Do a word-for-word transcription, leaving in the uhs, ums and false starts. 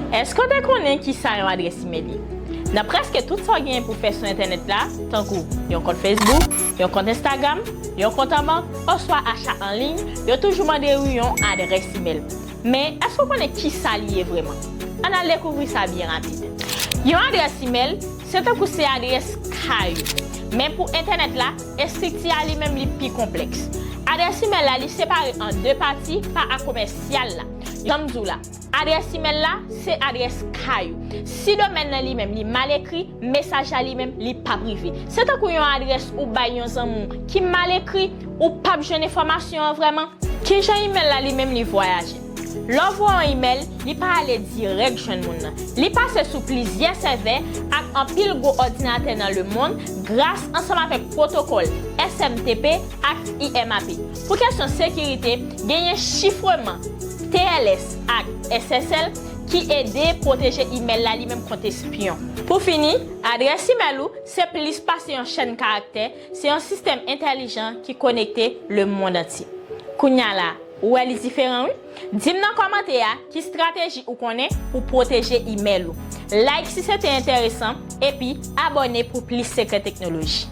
Èske w te konnen ki sa yon adrès imèl ye? Nan prèske tout sa w genyen pou fè sou entènèt la, tankou yon kont Facebook, yon kont Instagram, yon kont an bank, oswa acha an liy, yo toujou mande w yon adrès imèl. Men, èske w konnen ki sa li ye vrèman? Ann al dekouvri sa byen rapid. Yon adrès imèl, se tankou se adrès kay ou. Men pou entènèt la, estrikti a li menm li pi konplèks. Adrès imèl la, li separe an de pati pa a komèsyal la. Jan m di w la, adrès imèl la, se adrès kay ou. Si domèn nan li menm li mal ekri, mesaj la li menm li p ap rive. Se tankou yon adrès ou bay yon zanmi w ki mal ekri, ou p ap jwenn enfòmasyon an vrèman. Kijan imèl la li menm li vwayaje? Lè w voye yon imèl, li pa ale dirèk jwenn moun nan. Li pase sou plizyè sèvè ak anpil gwo òdinatè nan lemonn gras ansanm avèk pwotokòl S M T P ak I M A P. Pou kesyon sekirite, genyen chifreman T L S ak S S L ki ede pwoteje imèl la li menm kont espyon. Pou fini, adrès imèl ou se plis pase yon chèn karaktè, se yon sistèm entèlijan ki konekte lemonn antye. Kounye a la, ou wè li diferan wi. Di m nan kòmantè a ki estrateji ou konnen pou pwoteje imèl ou. Like si se te enteresan, epi abòne pou plis sekrè teknoloji.